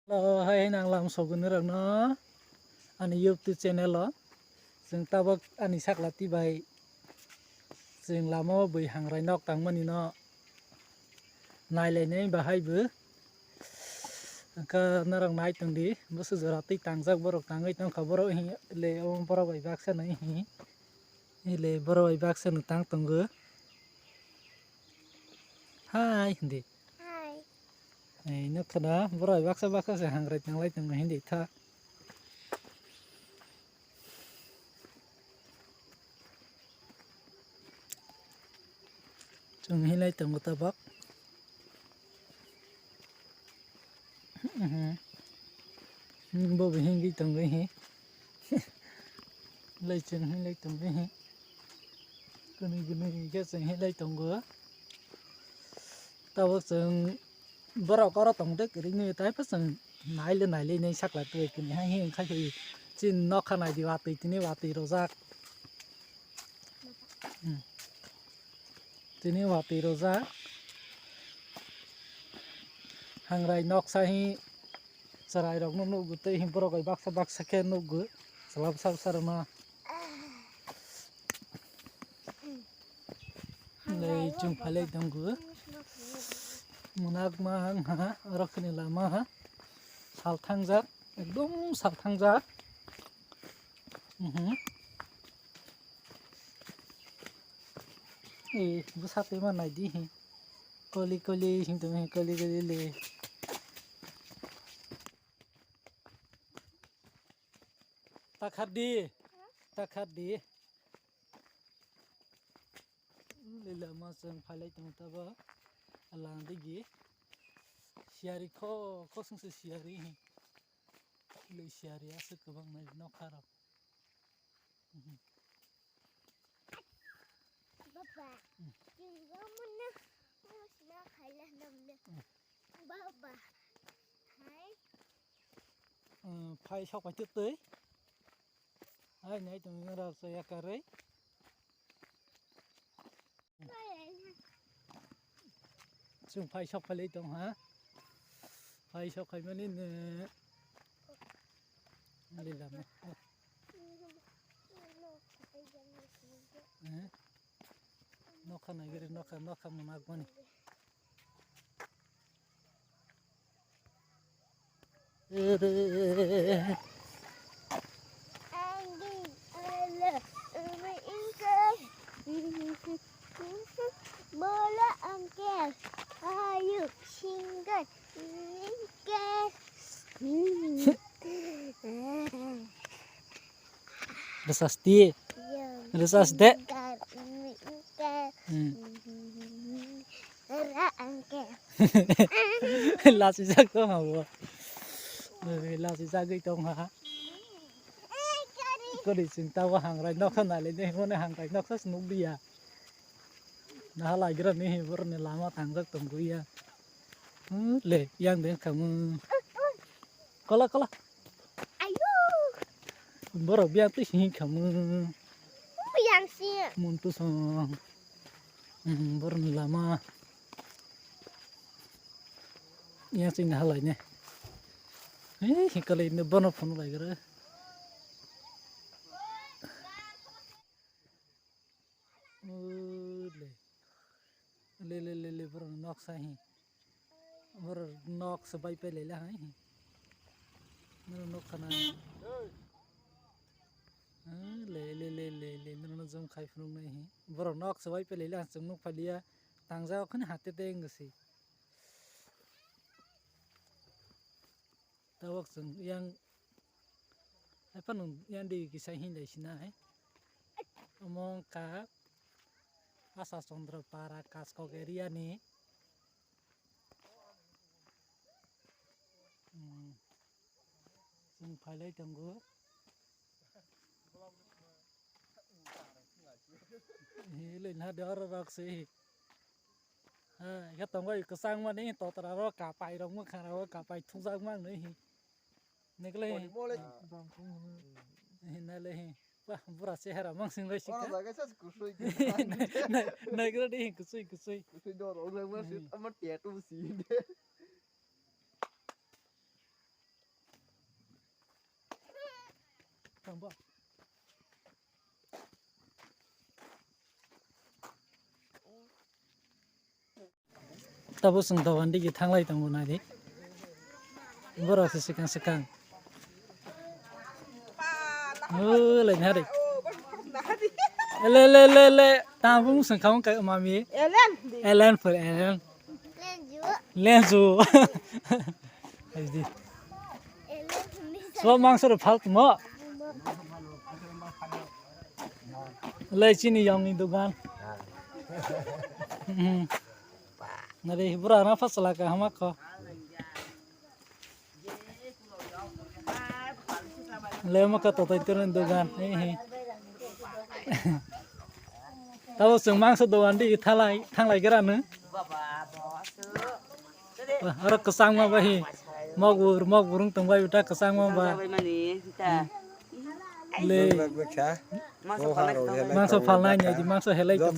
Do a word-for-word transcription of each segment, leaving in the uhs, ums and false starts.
Hello, hai hai nang lam sogwini rokno ani YouTube channel o. Chwng tabok ani sakla twi bai chwng lama o bwi hangrai nok tangmani no nailainai bahai bo. Wngkha norok nai tongdi, bwswk jora twi tangjak borok tangwi tongkha borok hinle omo borok bai baksa no hinle borok bai baksa no tang tongo. Hai hindi. Hai. Ei, nukha na, borok baksa baksa se hangrai tanglai tongo hindi tha. Chwng hinlai tongo tabok. Bo bo hingwi tongo hi. Lai chwng hinlai tongo hi. Kwnwi kwnwi khe chwng hinlai tongo. Tabok chwng borok oro tong de kwrwini, taibo chwng naile naile nai sakla twi kwrwi hai hwn khai chini nokha naidi watwi tini watwi rojak. Hmm. Tini watwi rojak. Hangrai noksa hi chwrairokno nukgo tei hi borok bai baksa baksa khe nukgo. Chwla bwsa bwsa rokno. Lei chwng phailai tongo. Munakma wngha, oro khini lama ha. Salthangjak, ekdom salthangjak. Mhm. Ee, bwsa twi ma nai di hi. Koli koli hing tong hi, koli koli le. Ta khar di. Ta khar di. Lila ma chwng phailai tongo tabo. Alang digi. Siyari kho, kho sung se siyari hi. Lei siyari aswk kwbang nai nokha rok. Mhm. Baba, hmm, chwng omono, omo sina khaila namle. Hmm. Baba, hai. Hmm, phai sok pai twi. Hai nai tong rok sa yakarwi. Chwng phai sok phailai tong ha. Phai sok phaimani ne. Lila ma. Eh? Nokha naigari nokha, nokha munakmani. Bola angkel, ayo singkat, angkel. Resasti. Iya. Resas de. Angkel, angkel. Hmm. Ra angkel. Lasi jak tong ha bo. Lasi jagwi tong ha. Kori chinta bo hangrai nokha nale de hone hangrai nokha se nukliya. Naha lagira ni hi borni lama tangjak tongwi ya. Hmm, le yang de khamu. Kola kola. Ayo. Borok biang twi sing khamu. Biang si. Muntu song. Hmm, borok ni lama. Yang sing halai ne. Eh, hikalai ne bono phone lai gara. O le. Le, le, le, le, borok nok sa hi. Borok nok sa bai pai le la hai hi. Noro nok khana. Ah, le, le, le, le, le, noro no jom khai phunuk nai hi. Borok nok sa bai pai le la chwng nuk phaliya. Tangja okhani hate te wngsi. Tabok chwng yang, hai phano yang di kisa hinlai sinai. Omo wngkha Asha Chandra Para Kaskok area ni. Hmm. Chwng phailai tongo. He, le na de oro rok se. Ha, ya tongo kwchang mani totra ro kapai rok mwkhang ro kapai thungjak mang nai he. Nekle he. He na le he. Wah, bura chehara mang sing lai sika. Oro jaga sas kusui. Nekle de he kusui kusui. Kusui do ro mang mang sing ama tattoo si de. Tabo chwng dogan digi thanglai tongo nai di. Borok se swkang swkang. O le nari. Le le le le. Tamo bung swngkha wngkha mami. Elen. Elen for elen. Lenju. Aidi. Elen. So mangso ro phal tmo. Le chini yong ni dogan. Hmm. Nari bura na fasla ka hama ko. Le mo ka totai turun dogan. He he. Tabo chwng mangso dogan di thalai thanglai gira no. Oro kwchangma bai. Mok bur mok burung tong bai uta kwchangma ba. Le. Mangso phalnai nai di mangso helai tong.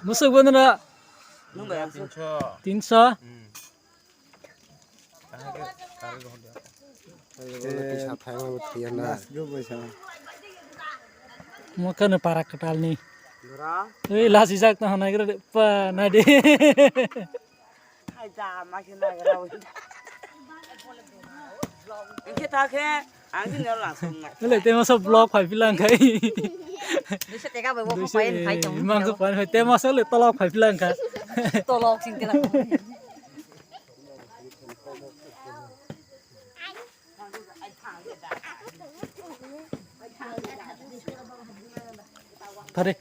Musuk bono na. Tinso. Mo kano para katal ni. Ei lasi jak ta hanai gre pa nai de. Ang khe ta khe, ang khe nol lang song nai. Wale te masa vlog phai philang khai. Duiso teka bai wo phai phai tong. Mangso phai phai te masa le tolok phai philang kha. Tolok sing tela. Thare.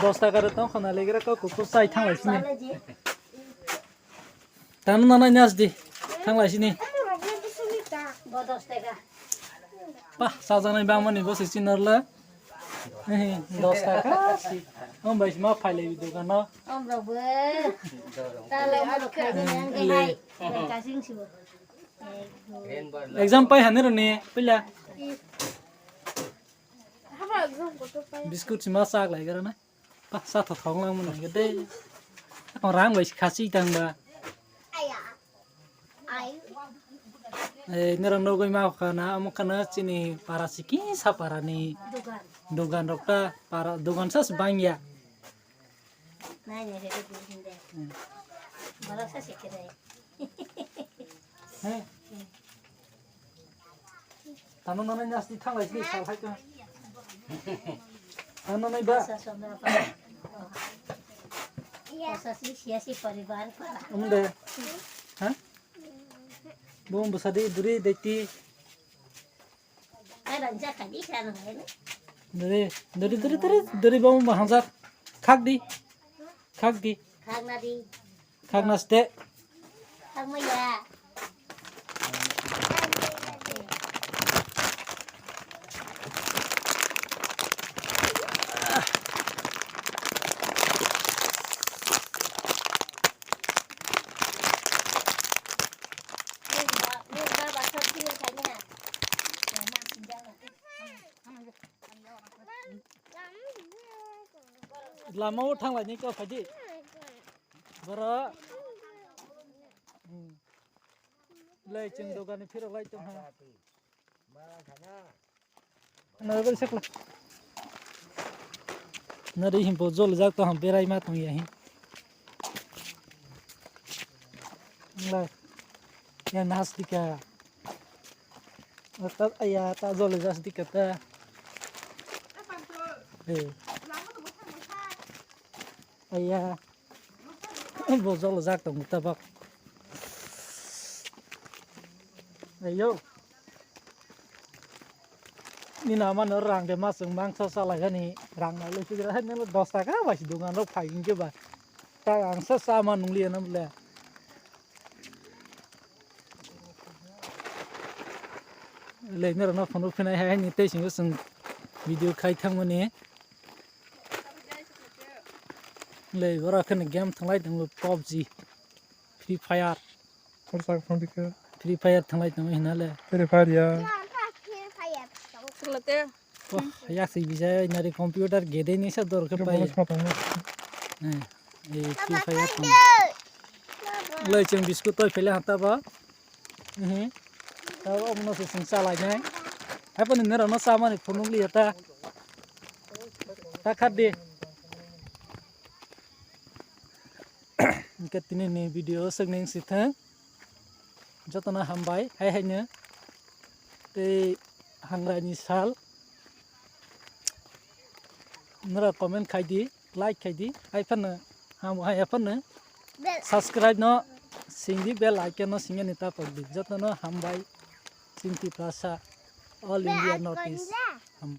Dos taka re tong khona legra ko kuku sai thang lai sini. Tano nanai nas di. Thang lai sini. Bo dos taka. Pah, sajanai bangmani bo sisi norla. Dos taka si. Om bai ma phai lai dogano. Om rok bo. Ta lai mo kha ni ang hai. Kasing si bo. Exam pai hane roni pila. Biscuit si ma sak lai gara na. Pah, sa tho thong lang mun ge de. Ko rang bai khasi tang ba. Eh, nirang nogoi ma khana, amo khana chini para siki sa para ni. Dogan. Dogan rok ta para dogan sa bangya. Nai nai re de hinde. Hmm. Bara sa sikire. He. Tano nanai nasti thanglai sini sal hai ka. Tano nanai ba. Sa sondra pa. Sa si siasi paribar pa. Umde. Ha? Bung besadi duri deti. Duri, duri, duri, duri, duri bang bang hanjak. Khak di. Khak di. Khak na di. Khak na ste. Khak ma ya. Lama o thang lai ni ko phaidi. Boro. Hmm. Lai chwng dogan ni phirok lai tong ha. Nari sekla. Nari himpo jol jak to ham berai ma tong ya hin. Lai. Ya nas dika. Ata aya ta jol jak dika ta. Eh. Aya. Bo jol jak tong ta bak. Ayo. Nini ama no rang de ma chwng mangsa salai gani rang nai lwi sigra hai nelo dos taka bai si dogan rok phai hingke ba ta rang sa sama nungli na bole le nero no phone phinai hai ni tei singo chwng video khai thang mani le ora khani game thanglai tong pubg. Free Fire. Kor sak phone dikhe. Free Fire thanglai tong hina le. Free Fire ya. Wah, yak si bijai nari computer gede ni sa dor khe pai. Bonus ma tong. Eh, eh, Free Fire tong. Lai cheng biscuit toi phele hata ba. Mhm. Tabo omono se chwng chalainai. Haphano norokno chamani phunukliya ta. Ta khatdi. Hwnkhe tinini video o swkning si thang. Jotono hambai, hai haino. Tei hangraini sal. Norok comment khaidi, like khaidi, hai phano, ham, hai phano. Subscribe no singdi, bell icon no singani ta pokdi. Jotono hambai, Chinti Prasa, All India North East.